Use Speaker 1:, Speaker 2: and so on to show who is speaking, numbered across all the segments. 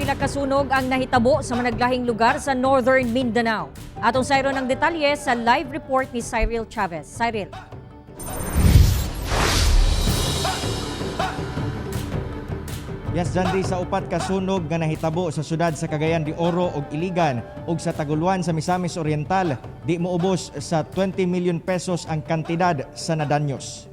Speaker 1: Pipila kasunog ang nahitabo sa managlahing lugar sa Northern Mindanao. Atong sayro ng detalye sa live report ni Cyril Chavez. Cyril.
Speaker 2: Yes, Jandy, sa upat ka sunog nga nahitabo sa syudad sa Cagayan de Oro ug Iligan ug sa Taguluan sa Misamis Oriental, di moubos sa 20 million pesos ang kantidad sa nadanyos.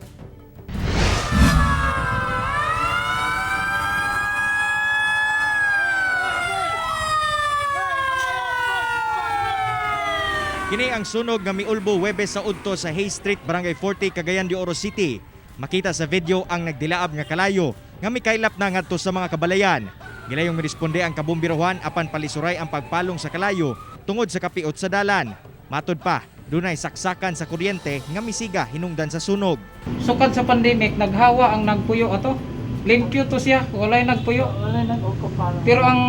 Speaker 2: Kini ang sunog nga miulbo Huwebes sa udto sa Hay Street, Barangay 40, Cagayan de Oro City. Makita sa video ang nagdilaab nga kalayo nga mikaylap na ngadto sa mga kabalayan. Gilayong miresponde ang kabumbirohan apan palisuray ang pagpalong sa kalayo tungod sa kapiot sa dalan. Matod pa, dunay saksakan sa kuryente nga misiga hinungdan sa sunog.
Speaker 3: Sukad sa pandemic, naghawa ang nagpuyo ato. Limpyo to siya, walay nagpuyo. Pero ang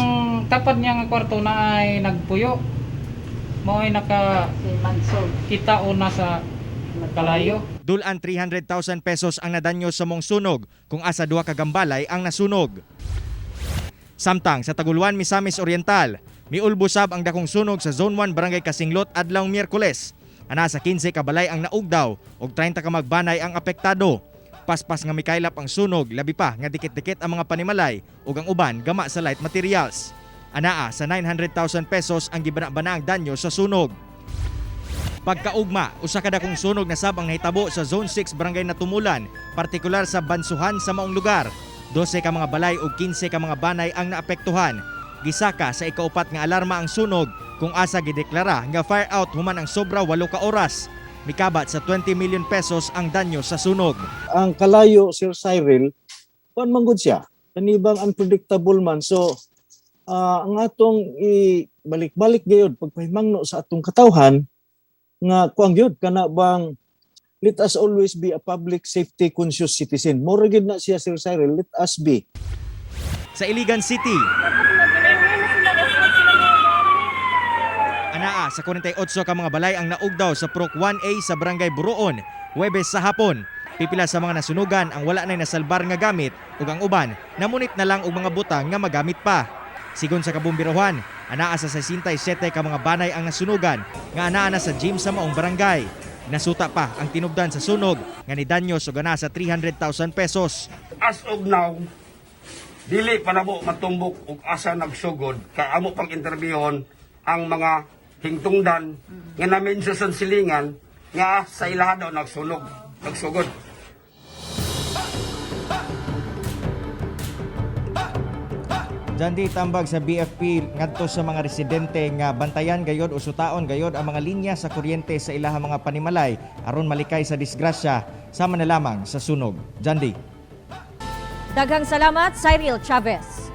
Speaker 3: tapad niya nga kwarto na ay nagpuyo. Mao ay naka kita una sa kalayo.
Speaker 2: Dulan 300,000 pesos ang nadanyo sa mong sunog kung asa duha ka gambalay ang nasunog. Samtang sa Taguluan, Misamis Oriental, miulbo sab ang dakong sunog sa Zone 1 Barangay Kasinglot adlaw Miyerkules. Ana sa 15 ka balay ang naugdaw ug 30 ka magbanay ang apektado. Paspas nga mikaylap ang sunog, labi pa nga dikit-dikit ang mga panimalay ug ang uban gama sa light materials. Anaa sa 900,000 pesos ang gibana-bana ang danyo sa sunog. Pagkaugma, usa ka dakong sunog na sab ang nahitabo sa Zone 6 Barangay Natumulan, partikular sa Bansuhan sa maong lugar. 12 ka mga balay ug 15 ka mga banay ang naapektuhan. Gisaka sa ikaupat nga alarma ang sunog kung asa gideklara nga fire out human ang sobra 8 ka oras. Mikabat sa 20 million pesos ang danyo sa sunog.
Speaker 4: Ang kalayo, Sir Cyril, kuan man gud siya. Kanibang unpredictable man. So, ang atong ibalik-balik gayud pagpahimangno sa atong katawhan nga kuan gyud kana bang let us always be a public safety conscious citizen. Mura gyud na siya, Sir Cyril, let us be.
Speaker 2: Sa Iligan City, anaa sa 48 ka mga balay ang naugdaw sa Prok 1A sa Barangay Buroon, Huwebes sa hapon. Pipila sa mga nasunugan ang wala na'y nasalbar nga gamit ug ang uban namunit na lang og mga butang nga magamit pa. Sigon sa kabumbirohan, anaa sa 67 ka mga banay ang nasunugan nga anaa na sa gym sa maong barangay. Nasuta pa ang tinubdan sa sunog nga nidanyo og anaa sa 300,000 pesos.
Speaker 5: As of now, dili pa namo matumbok og asa nagsugod kay amo pang interbyuhon ang mga hingtungdan nga namin sa sansilingan nga sa ilaha daw nagsunog, nagsugod.
Speaker 2: Jandi, tambag sa BFP ngadto sa mga residente nga bantayan gayod o sutaon gayod ang mga linya sa kuryente sa ilahang mga panimalay aron malikay sa disgrasya sama na lamang sa sunog. Jandi.
Speaker 1: Daghang salamat, Cyril Chavez.